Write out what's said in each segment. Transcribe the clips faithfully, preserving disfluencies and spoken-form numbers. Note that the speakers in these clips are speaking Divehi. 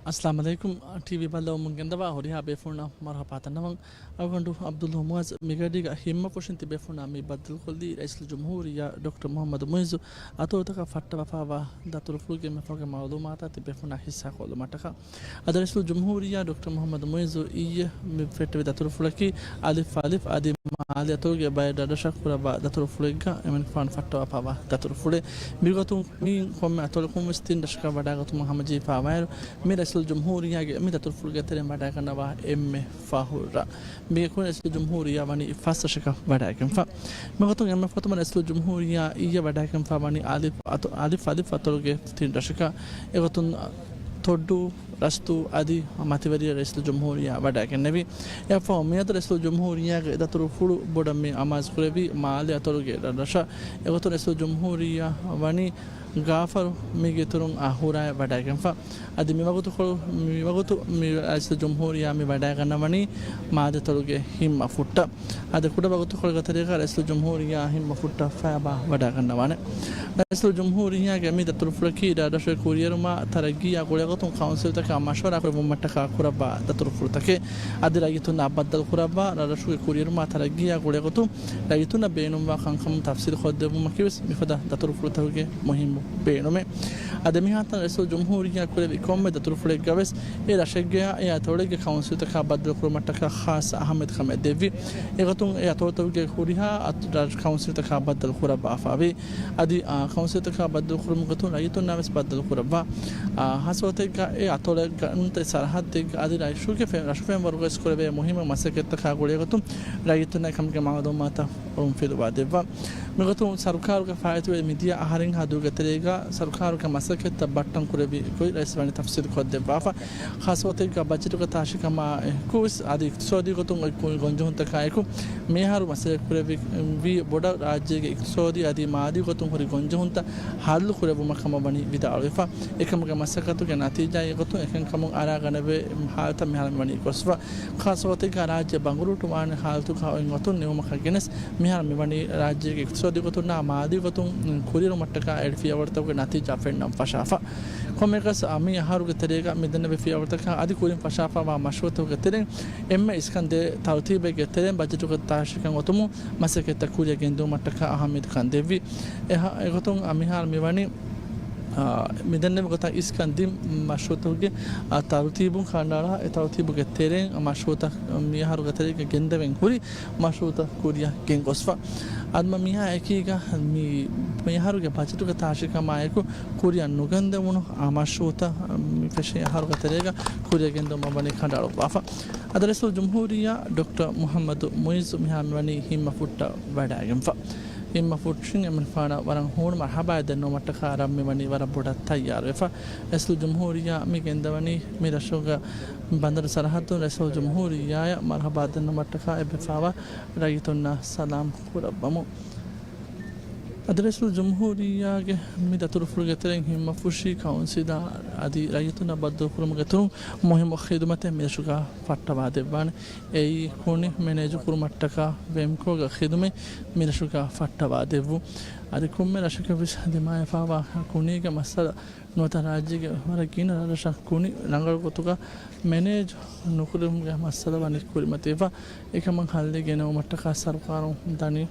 އައްސަލާމު ޢަލައިކުމް. ޓީވީ ބައްލަވަމުން ގެންދަވާ ހުރިހާ ބޭފުޅުންނަށް މަރުޙަބާތައް ނަވަން. އަޅުގަނޑު ޢަބްދުﷲ މުޢައްޒަ މިގަޑީގަ ހިންމަފުށިން ތިބޭފުޅުންނާ މި ބައްދަލުކޮށްލީ ރައީސުލްޖުމްހޫރިއްޔާ ޑޮކްޓަރ މުޙައްމަދު މުޢިއްޒު އަތޮޅުތަކަށް ފައްޓަވާފައިވާ ދަތުރުފުޅުގެ މިފަހުގެ މަޢުލޫމާތާ ތިބޭފުޅުންނާ ހިއްސާކޮށްލުމަށްޓަކާ. އަދި ރައީސުލްޖުމްހޫރިއްޔާ ޑޮކްޓަރ މުޙައްމަދު މުޢިއްޒު އިއްޔެ މި ފެއްޓެވި ދަތުރުފުޅަކީ އަލިފް އަލިފް އަދި މާލެ އަތޮޅުގެ ބައެއް ރަށްރަށަށް ކުރައްވާ ދަތުރުފުޅެއްގަ އެމަނިކުފާނު ފައްޓަވާފައިވާ ދަތުރުފުޅެއް. މިގޮތުން މި ކޮންމެ އަތޮޅަކުން ވެސް ތިން ރަށަކަށް ވަޑާގަތުމަށް ހަމަޖެހިފައިވާއިރު، މި ރައީސުލްޖުމްހޫރިއްޔާގެ މި ދަތުރުފުޅުގެ ތެރެއިން ވަޑާގަންނަވާ އެންމެ ފަހު ރަށް. މީގެ ކުރިން ރައީސުލްޖުމްހޫރިއްޔާ ވަނީ ފަސް ރަށަކަށް ވަޑާގެންފަ. މިގޮތުން އެންމެ ފަހު ރައީސުލްޖުމްހޫރިއްޔާ އިއްޔެ ވަޑާގެންފަ ވަނީ އަލިފް އަތޮ-، އަލިފް އަލިފް އަތޮޅުގެ ތިން ރަށަކަށް. އެގޮތުން ތޮއްޑޫ، ރަސްތޫ އަދި މަތިވެރިޔަށް ރައީސުލްޖުމްހޫރިއްޔާ ވަޑާގެންނެވި. އެއަށްފަހު މިއަދު ރައީސުލްޖުމްހޫރިއްޔާގެ ދަތުރުފުޅު ބޮޑަށް މި އަމާޒުކުރެއްވީ މާލެ އަތޮޅުގެ ރަށްރަށަށް. އެގޮތުން ރައީސުލްޖުމްހޫރިއްޔާ ވަނީ ގާފަރު މީގެ އިތުރުން އަހުރާއަށް ވަޑާގެންފަ. އަދި މިވަގުތުކޮޅު، މިވަގުތު މި ރައީސުލްޖުމްހޫރިއްޔާ މި ވަޑާގަންނަވަނީ މާލެ އަތޮޅުގެ ހިންމަފުއްޓަށް. އަދި ކުޑަ ވަގުތުކޮޅުގެ ތެރޭގަ ރައީސުލްޖުމްހޫރިއްޔާ ހިންމަފުއްޓަށް ފައިބާ ވަޑާގަންނަވާނެ. ރައީސުލްޖުމްހޫރިއްޔާގެ މި ދަތުރުފުޅަކީ ރަށްރަށުގެ ކުރިއެރުމާ ތަރައްގީއާ ގުޅޭގޮތުން ކައުންސިލްތަކާ މަޝްވަރާ ކުރެއްވުމަށްޓަކާ ކުރައްވާ ދަތުރުފުޅުތަކެއް. އަދި ރައްޔިތުންނާ ބައްދަލުކުރައްވާ ރަށްރަށުގެ ކުރިއެރުމާ ތަރައްގީއާ ގުޅޭގޮތުން ރައްޔިތުންނަށް ބޭނުންވާ ކަންކަމުން ތަފްސީލު ކޮށްދެއްވުމަކީވެސް މިފަދަ ދަތުރުފުޅުތަކުގެ މުހިއްމު ބޭނުމެއް. އަދި މިހާތަނަށް ރައީސުލްޖުމްހޫރިއްޔާ ކުރެއްވި ކޮންމެ ދަތުރުފުޅެއްގަވެސް އެ ރަށެއްގެޔާ އެ އަތޮޅެއްގެ ކައުންސިލްތަކާ ބައްދަލުކުރުމަށްޓަކާ ޚާއްޞަ އަހައްމިއްޔަތުކަމެއް ދެއްވި. އެގޮތުން އެ އަތޮޅުތަކުގެ ހުރިހާ އަތް-، ރަށް ކައުންސިލްތަކާ ބައްދަލު ކުރައްވާފައިވީ. އަދި، އާ، ކައުންސިލްތަކާ ބައްދަލުކުރުމުގެ ގޮތުން ރައްޔިތުންނާވެސް ބައްދަލުކުރައްވާ. އާ، ހާއްސަގޮތެއްގަ އެ އަތޮޅެއްގަ ނުވަތަ ސަރަހައްދެއްގަ އަދި ރަށުގެ ފެ-، ރަށު ފެންވަރުގަވެސް ކުރެވޭ މުހިއްމު މަސައްކަތްތަކާ ގުޅޭގޮތުން ރައްޔިތުންނަށް އެކަމުގެ މައުލޫމާތު އުޅުންފިލުވާ ދެއްވާ. މިގޮތުން ސަރުކާރުގެ ފާއިތުވެ މިދިޔަ އަހަރެއްހާ ދުވަހުގެ ތެރޭގަ ސަރުކާރުގެ މަސައްކަތްތައް ބައްޓަން ކުރެއްވި ގޮތް ރައީސް ވަނީ ތަފްސީލު ކޮށްދެއްވާފަ. ޚާއްޞަގޮތެއްގަ ބަޖެޓުގެ ތާށިކަމާއެކު ވެސް އަދި އިޤްތިޞާދީ ގޮތުން އޮތް ކުރި ގޮންޖެހުންތަކާއެކު މިއަހަރު މަސައްކަތް ކުރެއްވި ވީ ބޮޑަށް ރާއްޖޭގެ އިޤްތިޞާދީ އަދި މާލީ ގޮތުން ހުރި ގޮންޖެހުންތައް ހައްލު ކުރެއްވުމަށް ކަމަށް ވަނީ ވިދާޅުވެފަ. އެކަމުގެ މަސައްކަތުގެ ނަތީޖާއެއް ގޮތުން އެކަންކަމުން އަރާގަނެވޭ ހާލަތަށް މިހާރު މިވަނީ ގޮސްފަ. ޚާއްޞަގޮތެއްގަ ރާއްޖެ ބަނގުރޫޓުވާނެ ހާލަތުގަ އޮތް ގޮތުން ނިމުމަކަށް ގެނެސް، މިހާރު މިވަނީ ރާއްޖޭގެ އިޤްތިޞާދީ ގޮތުންނާ މާލީ ގޮތުން ކުރިއެރުމަށްޓަކާ އެޅި ފިޔަވަޅުތަކުގެ ނަތީޖާ ފެންނަން ފަށާފަ. ކޮންމެއަކަސް، އާ، މި އަހަރުގެ ތެރޭގަ މި ދެންނެވި ފިޔަވަޅުތަކާ އަދި ކުރިން ފަށާފައިވާ މަޝްވަރުތަކުގެ ތެރެއިން އެންމެ އިސްކަން ދޭ ތަރުތީބެއްގެ ތެރެއިން ބަޖެޓުގެ ތާށިކަން އޮތުމުން މަސައްކަތްތައް ކުރިއަށް ގެންދިއުމަށްޓަކާ އަހައްމިޔަތުކަން ދެއްވި. އެހާ، އެގޮތުން މިހާރު މިވަނީ، އާ، މިދެންނެވި ގޮތަށް އިސްކަން ދިން މަޝްރޫޢުތަކުގެ، އާ، ތަރުތީބުން ކަނޑައަޅާ، އެ ތަރުތީބުގެ ތެރެއިން މަޝްރޫޢުތައް މިއަހަރުގެ ތެރޭގަ ގެންދެވެން ހުރި މަޝްރޫޢުތައް ކުރިއަށް ގެންގޮސްފަ. އަދި މިއާ އެކީގަ މި، މިއަހަރުގެ ބަޖެޓުގެ ތާށިކަމާއެކު ކުރިއަށް ނުގެންދެވުނު އާ މަޝްރޫޢުތައް މި ފެށި އަހަރުގެ ތެރޭގަ ކުރިއަށް ގެންދެވުމަށް ވަނީ ކަނޑައަޅުއްވާފަ. އަދި ރައީސުލްޖުމްހޫރިއްޔާ ޑޮކްޓަރ މުޙައްމަދު މުޢިއްޒު މިހާރު މިވަނީ ހިންމަފުއްޓަށް ވަޑާގެންފަ. ހިންމަފުއްޓުން އެމަނިކުފާނަށް ވަރަށް ހޫނު މަރުޙަބާއެއް ދެންނެވުމަށްޓަކާ ރަށް މިވަނީ ވަރަށް ބޮޑަށް ތައްޔާރުވެފަ. ރައީސުލްޖުމްހޫރިއްޔާ މި ގެންދަވަނީ މި ރަށުގަ ބަނދަރު ސަރަހައްދުން ރައީސުލްޖުމްހޫރިއްޔާއަށް މަރުޙަބާ ދެންނެވުމަށްޓަކާ އެބަފާވާ ރައްޔިތުންނާ ސަލާމް ކުރައްވަމު. އަދި ރައީސުލްޖުމްހޫރިއްޔާގެ މި ދަތުރުފުޅުގެ ތެރެއިން ހިންމަފުށީ ކައުންސިލާ އަދި ރައްޔިތުންނާ ބައްދަލުކުރުމުގެ އިތުރުން މުހިއްމު ޚިދުމަތެއް މިރަށުގަ ފައްޓަވާ ދެއްވާނެ. އެއީ ކުނި މެނޭޖުކުރުމަށްޓަކާ ވެމްކޯގެ ޚިދުމަތް މިރަށުގަ ފައްޓަވާ ދެއްވުން. އަދި ކޮންމެ ރަށަކަށްވެސް ދިމާވެފައިވާ ކުނީގެ މައްސަލަ ނުވަތަ ރާއްޖޭގެ ވަރަށް ގިނަ ރަށްރަށަށް ކުނި ރަނގަޅު ގޮތުގަ މެނޭޖް ނުކުރުމުގެ މައްސަލަ ވަނީ ކުރިމަތިވެފަ. އެކަމަށް ހައްލެއް ގެނައުމަށްޓަކާ ސަރުކާރުން ދަނީ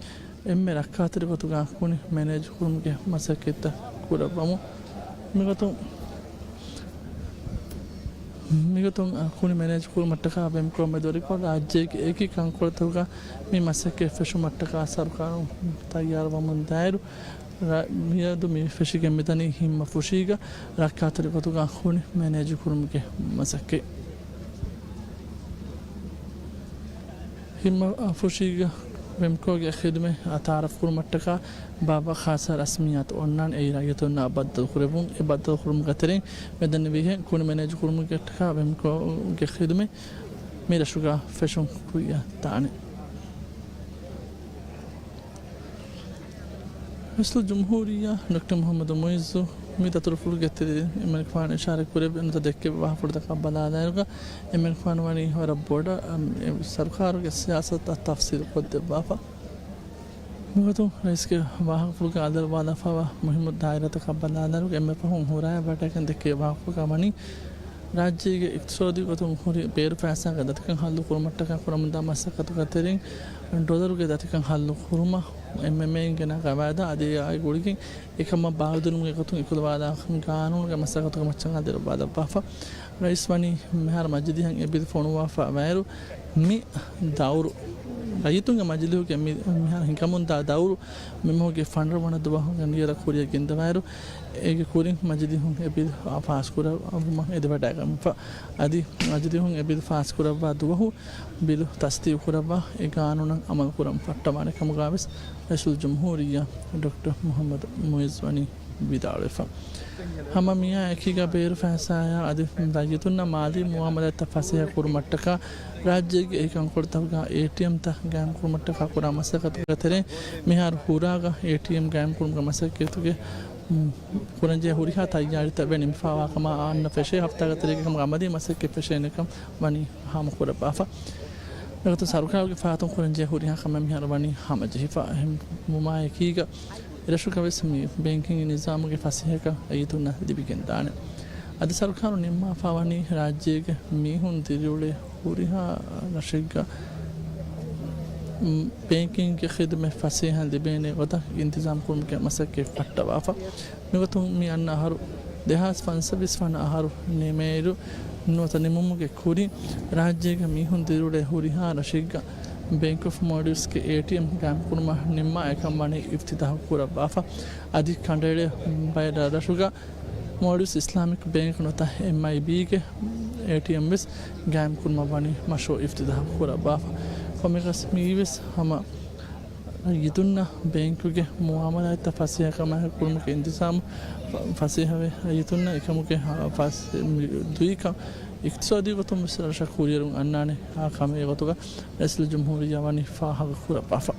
އެންމެ ރައްކާތެރި ގޮތުގަ ކުނި މެނޭޖް ކުރުމުގެ މަސައްކަތްތައް ކުރައްވަމުން. މިގޮތުން، މިގޮތުން ކުނި މެނޭޖް ކުރުމަށްޓަކާ ވެމްކޯ މެދުވެރިކޮށް ރާއްޖޭގެ އެކި ކަންކޮޅުތަކުގަ މި މަސައްކަތް ފެށުމަށްޓަކާ ސަރުކާރުން ތައްޔާރުވަމުން ދާއިރު، ރ-، މިއަދު މި ފެށިގެން މިދަނީ ހިންމަފުށީގަ ރައްކާތެރި ގޮތުގަ ކުނި މެނޭޖު ކުރުމުގެ މަސައްކަތް. ހިންމަފުށީގަ ވެމްކޯގެ ޚިދުމަތް ތައާރަފް ކުރުމަށްޓަކާ ބާއްވާ ޚާއްޞަ ރަސްމިއްޔާތު އޮންނާނެ. އެއީ ރައްޔިތުންނާ ބައްދަލު ކުރެއްވުން. އެ ބައްދަލު ކުރުމުގެ ތެރެއިން މިދެންނެވިހެން ކުނި މެނޭޖު ކުރުމުގެ ވެމްކޯގެ ޚިދުމަތް މި ރަށުގަ ފެށުން ކުރިއަށް ދާނެ. ރައީސުލްޖުމްހޫރިއްޔާ ޑޮކްޓަރ މުޙައްމަދު މުޢިއްޒު މި ދަތުރުފުޅުގެ ތެރެއިން އެމަނިކުފާނު އިޝާރަތް ކުރެއްވި ނުވަތަ ދެއްކެވި ވާހަކަފުޅުތަކަށް ބަލާލާއިރުގަ، އެމަނިކުފާނު ވަނީ ވަރަށް ބޮޑަށް، އަ، އެ ސަރުކާރުގެ ސިޔާސަތުތައް ތަފްސީލު ކޮށްދެއްވާފަ. މިގޮތުން ރައީސްގެ ވާހަކަފުޅުގަ އަލިއަޅުވާލާފައިވާ މުހިއްމު ދާއިރާތަކަށް ބަލާލާއިރުގަ، އެންމެ ފަހުން ހުރާއަށް ވަޑައިގެން ދެއްކެވި ވާހަކަފުޅުގަ ވަނީ، ރާއްޖޭގެ އިޤްތިޞާދީ ގޮތުން ހުރި ބޭރު ފައިސާގެ ދަތިކަން ހައްލު ކުރުމަށްޓަކާ ކުރަމުންދާ މަސައްކަތުގެ ތެރެއިން ޑޮލަރުގެ ދަތިކަން ހައްލު ކުރުމަށް އެމްއެމްއޭއިން ގެނާ ގަވާއިދާ އަދި އެއާއި ގުޅިގެން އެކަމަށް ބާރުދިނުމުގެ ގޮތުން އިކުލަވާލާ ގާނޫނުގެ މަސައްކަތުގެ މައްޗަށް އާދެރު ބާލައްވާފަ. ރައީސް ވަނީ މިހާރު މަޖިލީހަށް އެ ބިލް ފޮނުވާފަ ވާއިރު، މި ދައުރު ރައްޔިތުންގެ މަޖިލީހުގެ މި-، މިހާރު ހިނގަމުންދާ ދައުރު މި މަހުގެ ފަނަރަ ވަނަ ދުވަހުގެ ނިޔަރަށް ކުރިއަށް ގެންދަވާއިރު، އޭގެ ކުރިން މަޖިލީހުން އެ ބިލް ފާސްކުރައްވުމަށް އެދިވަޑައިގަންފަ. އަދި މަޖިލީހުން އެ ބިލް ފާސްކުރައްވާ ދުވަހު ބިލު ތަސްދީގުކުރައްވާ އެ ގާނޫނަށް އަމަލުކުރަން ފައްޓަވާނެ ކަމުގަވެސް ރައީސުލްޖުމްހޫރިއްޔާ ޑޮކްޓަރ މުޙައްމަދު މުޢިއްޒު ވަނީ ވިދާޅުވެފަ. ހަމަ މިއާ އެކީގަ ބޭރު ފައިސާއާ އަދި ރައްޔިތުންނަށް މާލީ މުޢާމަލާތްތައް ފަސޭހަ ކުރުމަށްޓަކާ ރާއްޖޭގެ އެހީ ކަންކޮޅުތަކުގަ އޭޓީއެމްތައް ގާއިމްކުރުމަށްޓަކާ ކުރާ މަސައްކަތުގެ ތެރެއިން މިހާރު ހުރާގަ އޭޓީއެމް ގާއިމްކުރުމުގެ މަސައްކަތުގެ ކުރަންޖެހޭ ހުރިހާ ތައްޔާރީތައް ވެ ނިމިފައިވާ ކަމަށް އަންނަ ފެށޭ ހަފްތާގެ ތެރޭގަ ކަމަށް އަމަލީ މަސައްކަތް ފެށޭނެ ކަމަށް ވަނީ ހާމަކުރައްވާފަ. އެގޮތުން ސަރުކާރުގެ ފަރާތުން ކުރަންޖެހޭ ހުރިހާ ކަމެއް މިހާރު ވަނީ ހަމަޖެހިފަ. އެހެންވުމާއެކީގަ އެރަށުގަވެސް މި ބޭންކިންގ ނިޒާމުގެ ފަސޭހަކަން ރައްޔިތުންނަށް ލިބިގެންދާނެ. އަދި ސަރުކާރުން ނިންމާފަ ވަނީ ރާއްޖޭގެ މީހުން ދިރިއުޅޭ ހުރިހާ ރަށެއްގަ ބޭންކިންގގެ ޚިދުމަތް ފަސޭހައިން ލިބޭނެ ގޮތަށް އިންތިޒާމް ކުރުމުގެ މަސައްކަތް ފައްޓަވާފަ. މިގޮތުން މި އަންނަ އަހަރު ދެހާސް ފަންސަވީސް ވަނަ އަހަރު ނިމޭއިރު، ނުވަތަ ނިމުމުގެ ކުރިން، ރާއްޖޭގެ މީހުން ދިރިއުޅޭ ހުރިހާ ރަށެއްގަ ބޭންކް އޮފް މޯލްޑިވްސްގެ އޭޓީއެމް ގާއިމްކުރުމަށް ނިންމާ އެކަން ވަނީ އިފްތިތާހު ކުރައްވާފަ. އަދި ކަނޑައެޅޭ ބައެއް ރަށްރަށުގަ މޯލްޑިވްސް އިސްލާމިކް ބޭންކް ނުވަތަ އެމްއައިބީގެ އޭޓީއެމް ވެސް ގާއިމްކުރުމަށް ވަނީ މަޝްރޫޢު އިފްތިތާހު ކުރައްވާފަ. ކޮންމެއަކަސް މިއީވެސް ހަމަ ރައްޔިތުންނަށް ބޭންކުގެ މުޢާމަލާތްތައް ފަސޭހަކަމާއެކު ކުރުމުގެ އިންތިޒާމު ފަ-، ފަސޭހަވެ، ރައްޔިތުންނަށް އެކަމުގެ ހަ-، ފަސް-، މި-، ދުއިކަން އިޤްތިޞާދީ ގޮތުން ވެސް ރަށަށް ކުރިއެރުން އަންނާނެ ކަމެއް ގޮތުގަ ރައީސުލްޖުމްހޫރިއްޔާ ވަނީ ފާހަގަ ކުރައްވާފަ.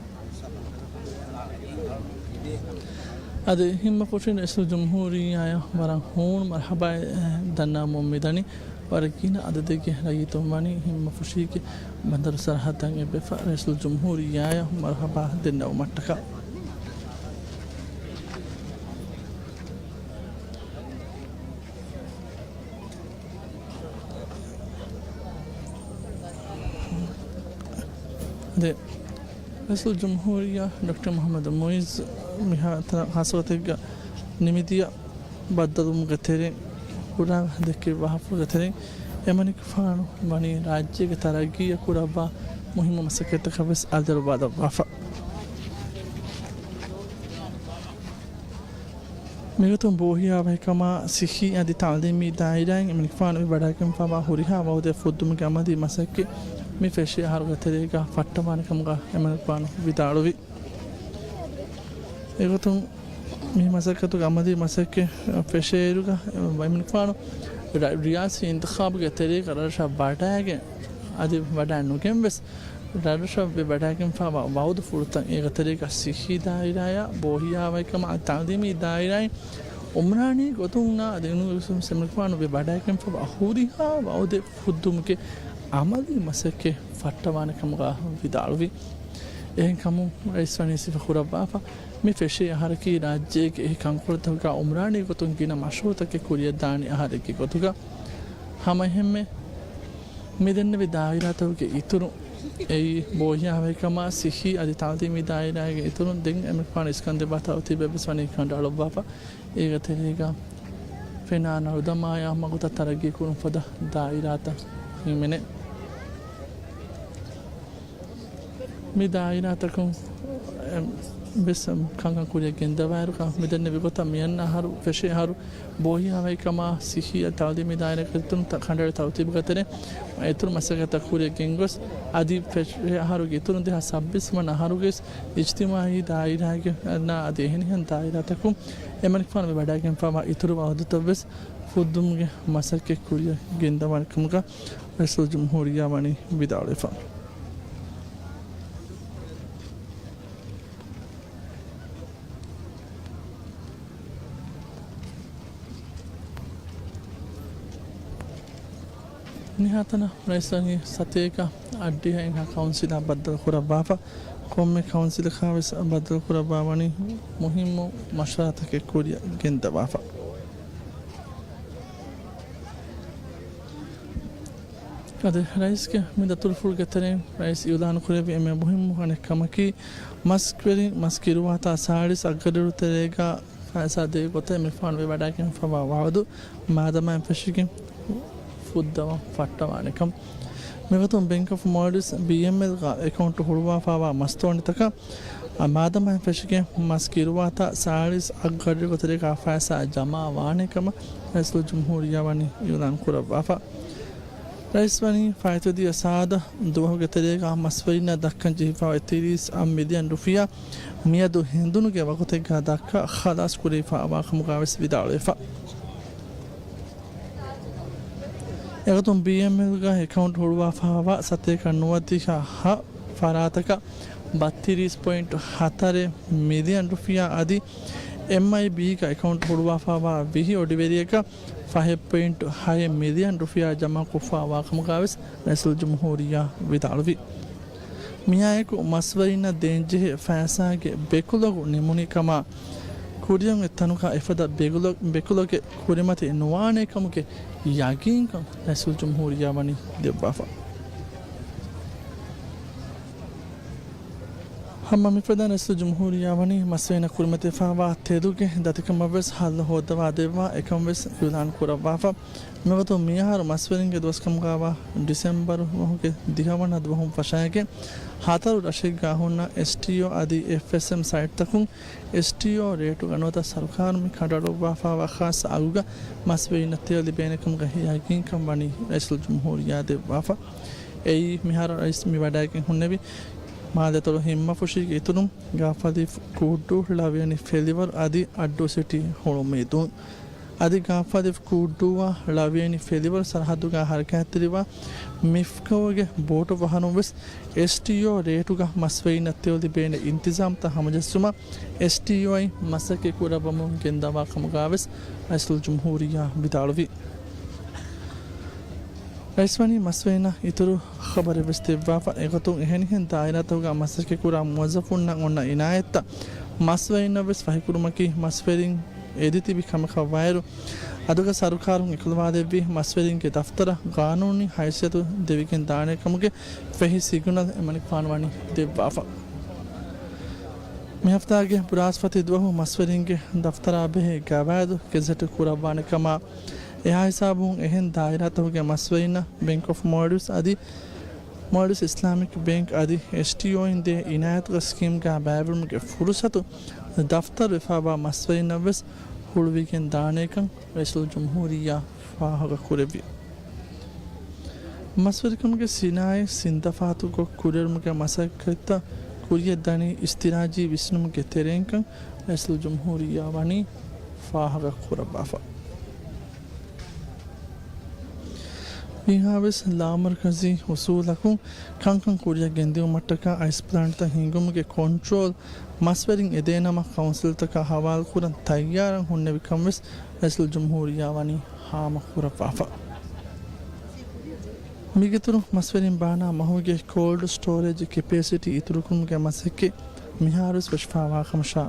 އަދި ހިތްމަފުށިން ރައީސުލްޖުމްހޫރިއްޔާއަށް ވަރަށް ހޫނު މަރުޙަބާ ދަންނަވަމުން މިދަނީ. ވަރަށް ގިނަ އަދަދެއްގެ ރައްޔިތުން ވަނީ ހިތްމަފުށީގެ ބަނދަރު ސަރަހައްދަށް އެބަފަ ރައީސުލްޖުމްހޫރިއްޔާއަށް މަރުޙަބާ ދެންނެވުމަށްޓަކާ. އަދި ރައީސުލްޖުމްހޫރިއްޔާ ޑޮކްޓަރ މުޙައްމަދު މުޢިއްޒު މިހާތަނަށް ޚާއްޞަ ގޮތެއްގަ ނިމިދިޔަ ބައްދަލުވުމުގެ ތެރެއިން، ކުރާ ދެއްކި ވާހަކަފުޅުގެ ތެރެއިން، އެމަނިކުފާނު ވަނީ ރާއްޖޭގެ ތަރައްގީއަށް ކުރައްވާ މުހިއްމު މަސައްކަތްތަކަށް ވެސް އަލިދަރު ބާލައްވާފަ. މިގޮތުން ބޯހިޔާވަހިކަމާ ސިއްހީ އަދި ތަޢުލީމީ ދާއިރާއިން އެމަނިކުފާނު ވެވަޑައިގެންފާވާ ހުރިހާ ވައުދެއް ފުއްދުމުގެ އަމަލީ މަސައްކަތް މި ފެށި އަހަރުގެ ތެރޭގަ ފައްޓަވާނެ ކަމުގަ އެމަނިކުފާނު ވިދާޅުވި. އެގޮތުން މި މަސައްކަތުގެ އަމަލީ މަސައްކަތް ފެށޭއިރުގަ އެމަނިކުފާނު ރަ-، ރިޔާސީ އިންތިޚާބުގެ ތެރޭގަ ރަށަށް ވަޑައިގެން އަދި ވަޑައި ނުގެން ވެސް ރަށްރަށަށް ވެ ވަޑައިގެންފާވާ ވައުދުފުޅުތައް އޭގެ ތެރޭގަ ސިއްހީ ދާއިރާއާ، ބޯހިޔާވަހިކަމާ، ތަޢުލީމީ ދާއިރާއިން އުމްރާނީ ގޮތުންނާ އަދި އެނޫން އެމަނިކުފާނު ވެ ވަޑައިގެންފާވާ ހުރިހާ ވައުދެއް ފުއްދުމުގެ އަމަލީ މަސައްކަތް ފައްޓަވާނެ ކަމުގަ ވިދާޅުވި. އެހެންކަމުން ރައީސް ވަނީ ސިފަ ކުރައްވާފަ، މި ފެށޭ އަހަރަކީ ރާއްޖޭގެ އެހި ކަންކޮޅުތަކުގަ އުމްރާނީ ގޮތުން ގިނަ މަޝްރޫޢުތަކެއް ކުރިއަށްދާނެ އަހަރެއްގެ ގޮތުގަ. ހަމައެހެންމެ މި ދެންނެވި ދާއިރާތަކުގެ އިތުރުން، އެއީ ބޯހިޔާވަހިކަމާ ސިއްހީ އަދި ތަޢުލީމީ ދާއިރާގެ އިތުރުން ދެން އެމަނިކުފާނު އިސްކަންދެއްވާ ތަރުތީބެއް ވެސް ވަނީ ކަނޑައަޅުއްވާފަ. އޭގެ ތެރޭގަ ފެނާ ނަރުދަމާޔާ މަގުތައް ތަރައްގީ ކުރުން ފަދަ ދާއިރާތައް ހިމެނޭ. މި ދާއިރާތަކުން ވެސް ކަންކަން ކުރިއަށް ގެންދަވާއިރު، މި ދެންނެވި ގޮތަށް މިއަންނަ އަހަރު ފެށޭ އަހަރު ބޯހިޔާވަހިކަމާ ސިއްހީ އަދި ތަޢުލީމީ ދާއިރާގެ އިތުރުން ތަ-، ކަނޑައެޅި ތަރުތީބުގެ ތެރެއިން އިތުރު މަސައްކަތްތައް ކުރިއަށް ގެންގޮސް، އަދި ފެށޭ އަހަރުގެ އިތުރުން ދެހާސް ސައްބީސް ވަނަ އަހަރުގެ އިޖްތިމާޢީ ދާއިރާގެ އަންނަ އަދި އެހެނިހެން ދާއިރާތަކުން އެމަނިކުފާނު ވެ ވަޑައިގެންފާވާ އިތުރު ވައުދުތައް ވެސް ފުއްދުމުގެ މަސައްކަތް ކުރިއަށް ގެންދަވާނެ ކަމުގަ ރައީސުލްޖުމްހޫރިއްޔާ ވަނީ ވިދާޅުވެފަ. މިހާތަނަށް ރައީސް ވަނީ ސަތޭކަ އަށްޑިހަ އެއްހާ ކައުންސިލާ ބައްދަލު ކުރައްވާފަ. ކޮންމެ ކައުންސިލަކާ ވެސް ބައްދަލު ކުރައްވާ ވަނީ މުހިއްމު މަޝްވަރާތަކެއް ކުރިއަށް ގެންދަވާފަ. އަދި ރައީސްގެ މި ދަތުރުފުޅުގެ ތެރެއިން ރައީސް އިއުލާނު ކުރެއްވި އެންމެ މުހިއްމު އަނެއް ކަމަކީ، މަސްވެރިން މަސް ކިރުވާތާ ސާޅީސް އަށްގަޑިއިރު ތެރޭގަ ފައިސާ ދޭ ގޮތަށް އެމަނިކުފާނު ވެވަޑައިގެންފަވާ ވައުދު މާދަމާއިން ފެށިގެން ފުއްދަވަން ފައްޓަވާނެކަން. މިގޮތުން ބެންކް އޮފް މޯލްޑިވްސް، ބީއެމްއެލް، ގަ އެކައުންޓް ހުޅުވާފާވާ މަސްތޯނިތަކަށް މާދަމާއިން ފެށިގެން މަސް ކިރުވާތާ ސާޅީސް އަށްގަޑިއިރު ތެރޭގަ ފައިސާ ޖަމާ ވާނެ ކަމަށް ރައީސުލްޖުމްހޫރިއްޔާ ވަނީ އިއުލާން ކުރައްވާފަ. ރައީސް ވަނީ ފާއިތުވެދިޔަ ސާދަ ދުވަހުގެ ތެރޭގަ މަސްވެރިންނަށް ދައްކަން ޖެހިފައި ތިރީސް އަށް މިލިއަން ރުފިޔާ މިއަދު ހެނދުނުގެ ވަގުތެއްގަ ދައްކާ ޚަލާސް ކުރެވިފައިވާ ކަމުގަވެސް ވިދާޅުވެފަ. އެގޮތުން ބީއެމްއެލްގަ އެކައުންޓް ހުޅުވާފައިވާ ސަތޭކަ ނުވަދިހަ ހަ ފަރާތަކަށް ބައްތިރީސް ޕޮއިންޓް ހަތަރެއް މިލިއަން ރުފިޔާ އަދި އެމްއައިބީގަ އެކައުންޓް ހުޅުވާފައިވާ ވިހި އޮޑިވެރިޔަކަށް ފަހެއް ޕޮއިންޓް ހައެއް މިލިއަން ރުފިޔާ ޖަމާކޮށްފައިވާ ކަމުގަވެސް ރައީސުލްޖުމްހޫރިއްޔާ ވިދާޅުވި. މިއާއެކު މަސްވެރިންނަށް ދޭންޖެހޭ ފައިސާގެ ބެކުލޮގު ނިމުނީ ކަމަށް، ކުރިއަށް އޮތް ތަނުގަ އެފަދަ ބެކުލޮ-، ބެކުލޮގެއް ކުރިމަތި ނުވާނޭ ކަމުގެ ޔަގީންކަން ރައީސުލްޖުމްހޫރިއްޔާ ވަނީ ދެއްވާފަ. ހަމަ މިފަދަ ރައީސުލްޖުމްހޫރިއްޔާ ވަނީ މަސްވެރިންނަށް ކުރިމަތިވެފައިވާ ތެލުގެ ދަތިކަމަށްވެސް ހައްލު ހޯއްދަވާ ދެއްވާ އެކަންވެސް އިއުލާން ކުރައްވާފަ. މިވަގުތު މިއަހަރު މަސްވެރިންގެ ދުވަސްކަމުގައިވާ ޑިސެމްބަރު މަހުގެ ދިހަވަނަ ދުވަހުން ފަށައިގެން، ހަތަރު ރަށެއްގަ ހުންނަ އެސްޓީއޯ އަދި އެފްއެސްއެމް ސައިޓްތަކުން އެސްޓީއޯ ރޭޓުގަ ނުވަތަ ސަރުކާރުން ކަނޑައަޅުއްވާފައިވާ ޚާއްސަ އަގުގަ މަސްވެރިންނަށް ތެޔޮ ލިބޭނެ ކަމުގެ ޔަގީންކަން ވަނީ ރައީސުލްޖުމްހޫރިއްޔާ ދެއްވާފަ. އެއީ މިހާރު ރައީސް މި ވަޑައިގެން ހުންނެވި މާލެ ދޮރު ހިންމަފުށީގެ އިތުރުން ގާފަލިފް ކޫއްޑޫ ޅަވިޔަނި ފެލިވަރު އަދި އައްޑޫ ސިޓީ ހުޅުމީދޫން. އަދި ގާފަލިފް ކޫއްޑޫއާ ޅަވިޔަނި ފެލިވަރު ސަރަހައްދުގަ ހަރަކާތްތެރިވާ މިފްކޯގެ ބޯޓު ފަހަރުން ވެސް އެސްޓީއޯ ރޭޓުގަ މަސްވެރިންނަށް ތެޔޮ ލިބޭނެ އިންތިޒާމްތައް ހަމަޖެއްސުމަށް އެސްޓީއޯއިން މަސައްކަތް ކުރައްވަމުން ގެންދަވާ ކަމުގަވެސް ރައީސުލްޖުމްހޫރިއްޔާ ވިދާޅުވި. ރައީސް ވަނީ މަސްވެރިންނަށް އިތުރު ޚަބަރެއް ވެސް ދެއްވާފަ. އެގޮތުން އެހެނިހެން ދާއިރާތަކުގަ މަސައްކަތްކުރާ މުވައްޒަފުންނަށް އޮންނަ އިނާޔަތްތައް މަސްވެރިންނަށް ވެސް ފަހިކުރުމަކީ މަސްވެރިން އެދިތިބި ކަމަކަށް ވާއިރު، އަދުގަ ސަރުކާރުން އެކުލަވާލެއްވި މަސްވެރިންގެ ދަފްތަރަށް ގާނޫނީ ހައިސިއްޔަތު ދެވިގެން ދާނެ ކަމުގެ ފެހި ސިގުނަލް އެމަނިކުފާނު ވަނީ ދެއްވާފަ. މި ހަފްތާގެ ބުރާސްފަތި ދުވަހު މަސްވެރިންގެ ދަފްތަރާ ބެހޭ ގަވާއިދު ގެޒެޓް ކުރައްވާނެ ކަމަށް، އެހާ ހިސާބުން އެހެން ދާއިރާތަކުގެ މަސްވެރިންނަށް ބެންކް އޮފް މޯލްޑިވްސް އަދި މޯލްޑިވްސް އިސްލާމިކް ބޭންކް އަދި އެސްޓީއޯއިން ދޭ އިނާޔަތުގެ ސްކީމްގައި ބައިވެރިވުމުގެ ފުރުސަތު ދަފްތަރު ވެފައިވާ މަސްވެރިންނަށް ވެސް ހުޅުވިގެން ދާނޭކަން ރައީސުލްޖުމްހޫރިއްޔާ ފާހަގަކުރެއްވި. މަސްވެރިކަމުގެ ސިނާއަތް ސިންތަފާތުކޮށް ކުރިއެރުމުގެ މަސައްކަތްތައް ކުރިއަށް ދަނީ އިސްތިރާޖީ ވިސްނުމުގެ ތެރެއިންކަން ރައީސުލްޖުމްހޫރިއްޔާ ވަނީ ފާހަގަ ކުރައްވާފަ. މިހާވެސް ލާމަރުކަޒީ އުސޫލަކުން ކަންކަން ކުރިއަށް ގެންދިއުމަށްޓަކާ އައިސް ޕްލާންޓްތައް ހިންގުމުގެ ކޮންޓްރޯލް މަސްވެރިން އެދޭނަމަ ކައުންސިލްތަކާ ހަވާލުކުރަން ތައްޔާރަށް ހުންނެވިކަން ވެސް ރައީސުލްޖުމްހޫރިއްޔާ ވަނީ ހާމަކުރައްވާފަ. މީގެއިތުރު މަސްވެރިން ބާނާ މަހުގެ ކޯލްޑް ސްޓޯރޭޖް ކެޕޭސިޓީ އިތުރުކުރުމުގެ މަސައްކަތް މިހާރުވެސް ފެށިފައިވާ ކަމަށާ،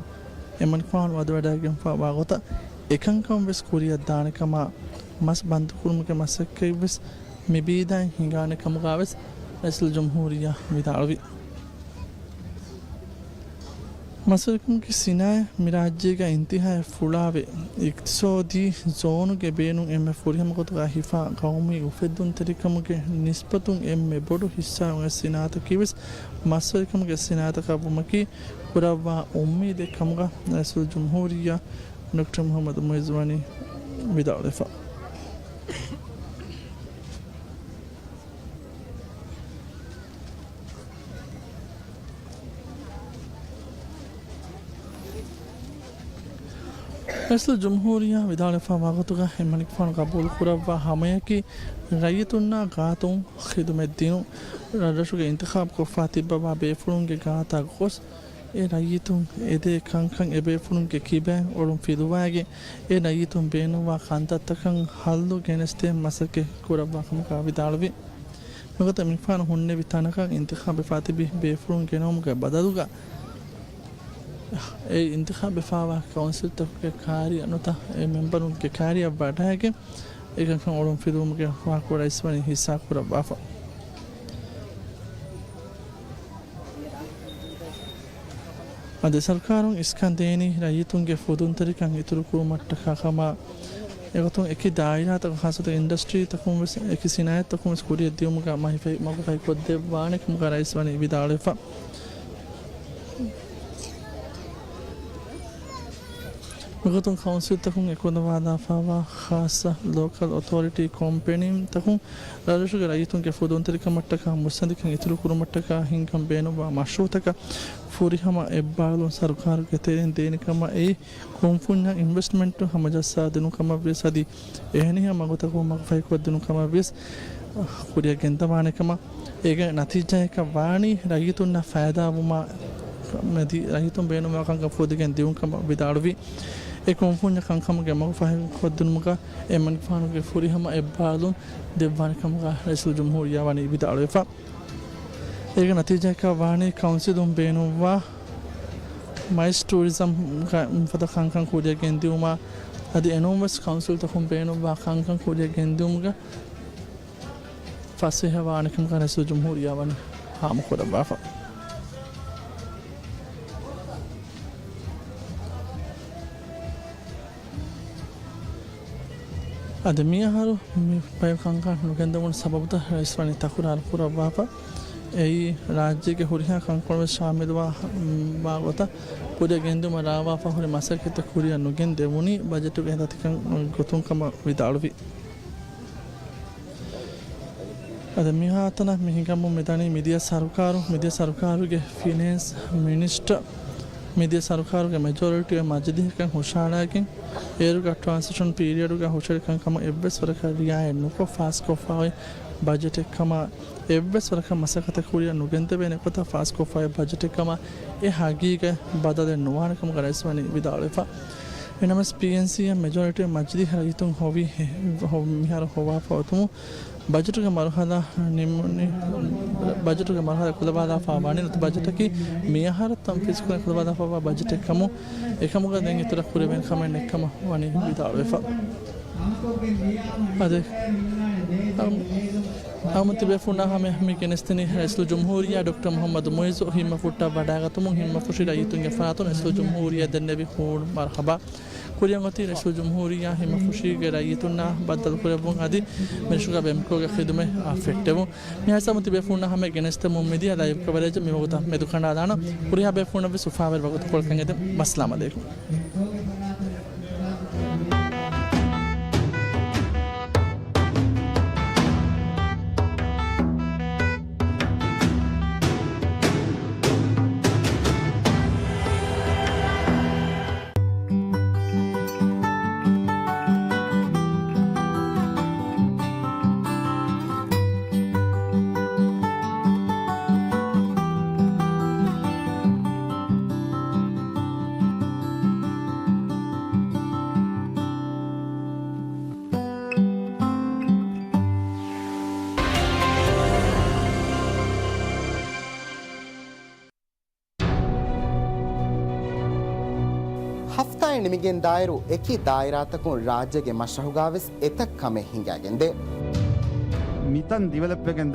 އެމަނިކުފާނު ވަދެވަޑައިގެންފައިވާ ގޮތަށް އެކަންކަން ވެސް ކުރިއަށް ދާނެ ކަމަށް، މަސް ބަންދުކުރުމުގެ މަސައްކަތް ވެސް މި ބީދާއިން ހިނގާނެ ކަމުގަ ވެސް ރައީސުލްޖުމްހޫރިއްޔާ ވިދާޅުވި. މަސްވެރިކަމުގެ ސިނާއަތް މި ރާއްޖޭގަ އިންތިހާއަށް ފުޅާވެ، އިޤްތިޞާދީ ޒޯނުގެ ބޭނުން އެންމެ ފުރިހަމަ ގޮތުގަ ހިފާ ގައުމީ އުފެއްދުންތެރިކަމުގެ ނިސްބަތުން އެންމެ ބޮޑު ހިއްސާ އޮތް ސިނާއަތަކީ ވެސް މަސްވެރިކަމުގެ ސިނާއަތަކަށް ވުމަކީ ކުރައްވާ އުއްމީދެއް ކަމުގަ ރައީސުލްޖުމްހޫރިއްޔާ ޑޮކްޓަރ މުޙައްމަދު މުޢިއްޒު ވަނީ ވިދާޅުވެފަ. ރައީސުލްޖުމްހޫރިއްޔާ ވިދާޅުވެފައިވާ ގޮތުގަ އެމަނިކުފާނު ގަބޫލު ކުރައްވާ ހަމަޔަކީ ރައްޔިތުންނާ ގާތުން ޚިދުމަތް ދިނުން، ރަށްރަށުގެ އިންތިޚާބު ކޮށްފަ ތިއްބަވާ ބޭފުޅުންގެ ގާތަށް ގޮސް، އެ ރައްޔިތުން އެދޭ ކަންކަން އެބޭފުޅުންގެ ކިބައިން އޮޅުން ފިލުވައިގެން، އެ ރައްޔިތުން ބޭނުންވާ ކަންތައްތަކަށް ހައްލު ގެނެސްދޭން މަސައްކަތް ކުރައްވާ ކަމަކާ ވިދާޅުވި. މިގޮތަށް އެމަނިކުފާނު ހުންނެވި ތަނަކަށް އިންތިޚާބުވެފާ ތިބި ބޭފުޅުން ގެނައުމުގެ ބަދަލުގަ، އެ އިންތިޚާބުވެފާވާ ކައުންސިލްތަކުގެ ކާރިއަށް ނުވަތަ އެ މެމްބަރުންގެ ކާރިއަށް ވަޑައިގެން، އެކަންކަން އޮޅުން ފިލުވުމުގެ ވާހަކަ ރައީސް ވަނީ ހިއްސާ ކުރައްވާފަ. އަދި ސަރުކާރުން އިސްކަން ދޭނީ ރައްޔިތުންގެ ފުދުންތެރިކަން އިތުރު ކުރުމަށްޓަކާ ކަމަށް. އެގޮތުން އެކި ދާއިރާތަކުން ހާއްސަކޮށް އިންޑަސްޓްރީތަކުން ވެސް އެކި ސިނާއަތްތަކުން ވެސް ކުރިއަށް ދިއުމުގަ މަގުފަހި، މަގުފަހި ކޮށްދެއްވާނެ ކަމުގަ ރައީސް ވަނީ ވިދާޅުވެފަ. މިގޮތުން ކައުންސިލްތަކުން އެކުލަވާލާފައިވާ ޚާއްޞަ ލޯކަލް އޮތޯރިޓީ ކޮމްޕެނީތަކުން ރަށްރަށުގެ ރައްޔިތުންގެ ފުދުންތެރިކަމަށްޓަކާ މުއްސަނދިކަން އިތުރުކުރުމަށްޓަކާ ހިންގަން ބޭނުންވާ މަޝްރޫއުތަކަށް ފުރިހަމަ އެއްބާރުލުން ސަރުކާރުގެ ތެރެއިން ދޭނެ ކަމަށް އެއީ ކުންފުންޏަށް އިންވެސްޓްމަންޓު ހަމަޖައްސާދިނުން ކަމަށްވިޔަސް އަދި އެހެނިހެން މަގުތަކުން މަގުފަހިކޮށްދިނުން ކަމަށްވިޔަސް ކުރިއަށް ގެންދަވާނެ ކަމަށް. އޭގެ ނަތީޖާއަކަށް ވާނީ ރައްޔިތުންނަށް ފައިދާވުމާ މެދި ރައްޔިތުން ބޭނުންވާ ކަންކަން ފުދިގެން ދިއުން ކަމަށް ވިދާޅުވި. އެ ކުންފުންޏަށް ކަންކަމުގެ މަގު ފަހިކޮށްދިނުމުގަ އެ މަގުފަހުގެ ފުރިހަމަ އެއްބާރުލުން ދެއްވާނެ ކަމުގަ ރައީސުލްޖުމްހޫރިއްޔާ ވަނީ ވިދާޅުވެފަ. އޭގެ ނަތީޖާއަކަށް ވާނީ ކައުންސިލުން ބޭނުންވާ މައިސް ޓޫރިޒަމް ގަ-، ފަދަ ކަންކަން ކުރިއަށް ގެންދިއުމާ އަދި އެނޫންވެސް ކައުންސިލްތަކުން ބޭނުންވާ ކަންކަން ކުރިއަށް ގެންދިއުމުގަ ފަސޭހަވާނެ ކަމަކަށް ރައީސުލްޖުމްހޫރިއްޔާ ވަނީ ހާމަކުރައްވާފަ. އަދި މިއަހަރު މި ބައެއް ކަންކަން ނުގެންދެވުނު ސަބަބުތައް ރައީސް ވަނީ ތަކުރާރު ކުރައްވާފަ. އެއީ، ރާއްޖޭގެ ހުރިހާ ކަންކޮޅުވެސް ޝާމިލުވާ، ވާ ގޮތަށް ކުރިއަށް ގެންދިއުމަށް ރާވާފަ ހުރި މަސައްކަތްތައް ކުރިއަށް ނުގެން ދެވުނީ ބަޖެޓުގެ އެހްދަތިކަން ގޮތުން ކަމަށް ވިދާޅުވި. އަދި މިހާތަނަށް މި ހިނގަމުން މިދަނީ މިދިޔަ ސަރުކާރު، މިދިޔަ ސަރުކާރުގެ ފިނޭންސް މިނިސްޓަރ، މިދިޔަ ސަރުކާރުގެ މެޖޯރިޓީ އޮތް މަޖިލީހަކަށް ހުށަހަޅާގެން، އޭރުގަ ޓްރާންސިޝަން ޕީރިއަޑުގަ ހުށަހެޅި ކަންކަމަށް އެއްވެސް ވަރަކަށް ރިއާޔަތް ނުކޮށް ފާސްކޮށްފައި ބަޖެޓެއް ކަމަށް، އެއްވެސް ވަރަކަށް މަސައްކަތެއް ކުރިއަށް ނުގެންދެވޭނެ ގޮތަށް ފާސްކޮށްފައި ބަޖެޓެއް ކަމަށް އެ ހަގީގަތް ބަދަލެއް ނުވާނެ ކަމުގަ ރައީސް ވަނީ ވިދާޅުވެފަ. އެނަމަސް ޕީއެންސީއަށް މެޖޯރިޓީ މަޖިލީހަށް ރައްޔިތުން ހޮވި، ހޮ-، މިހާރު ހޮވާފަ އޮތުމުން ބަޖެޓުގެ މަރުހަލާ ނިމުނީ، ބަޖެޓުގެ މަރުހަލާ ކުލަވާލާފަ ވަނީ ނުވަތަ ބަޖެޓަކީ މިއަހަރަށް ތަންފީޒުކުރަން ކުލަވާލާފައިވާ ބަޖެޓެއް ކަމުން، އެކަމުގަ ދެން އިތުރަށް ކުރެވޭނެ ކަމެއް ނެތްކަމަށް ވަނީ ވިދާޅުވެފަ. އަދި އަމު-، އަމު ތިބޭފުޅުންނާ ހަމަޔަށް މި ގެނެސްދިނީ ރައީސުލްޖުމްހޫރިއްޔާ ޑޮކްޓަރ މުޙައްމަދު މުޢިއްޒު ހިތްމަ ފުއްޓަށް ވަޑައިގަތުމުން ހިތްމަފުށި ރައްޔިތުންގެ ފަރާތުން ރައީސުލްޖުމްހޫރިއްޔާ ދެންނެވި ހޫނު މަރުޙަބާ. ކުރިއަށް އޮތީ ރައީސުލްޖުމްހޫރިއްޔާ ހިތްމަފުށީގެ ރައްޔިތުންނާ ބައްދަލުކުރެއްވުން އަދި މިރަށުގަ ބޭނުންކުރުމުގެ ޚިދުމަތް އާ ފެއްޓެވުން. މިހާތަނަށް ތިބޭފުޅުންނާ ހަމަޔަށް ގެނެސްދެމުން މިދިޔަ ލައިވް ކަވަރޭޖް މިވަގުތަށް މެދުކަނޑާލާނަން. ހުރިހާ ބޭފުޅުންނަށްވެސް އުފާވެރި ވަގުތުކޮޅަކަށް އެދެން. ވައްސަލާމް ޢަލައިކުމް. ހަފްތާއެއް ނިމިގެންދާއިރު، އެކި ދާއިރާތަކުން ރާއްޖޭގެ މަޝްރަހުގާވެސް އެތައް ކަމެއް ހިނގާގެންދޭ. މިތަން ޑިވެލޮޕްވެގެން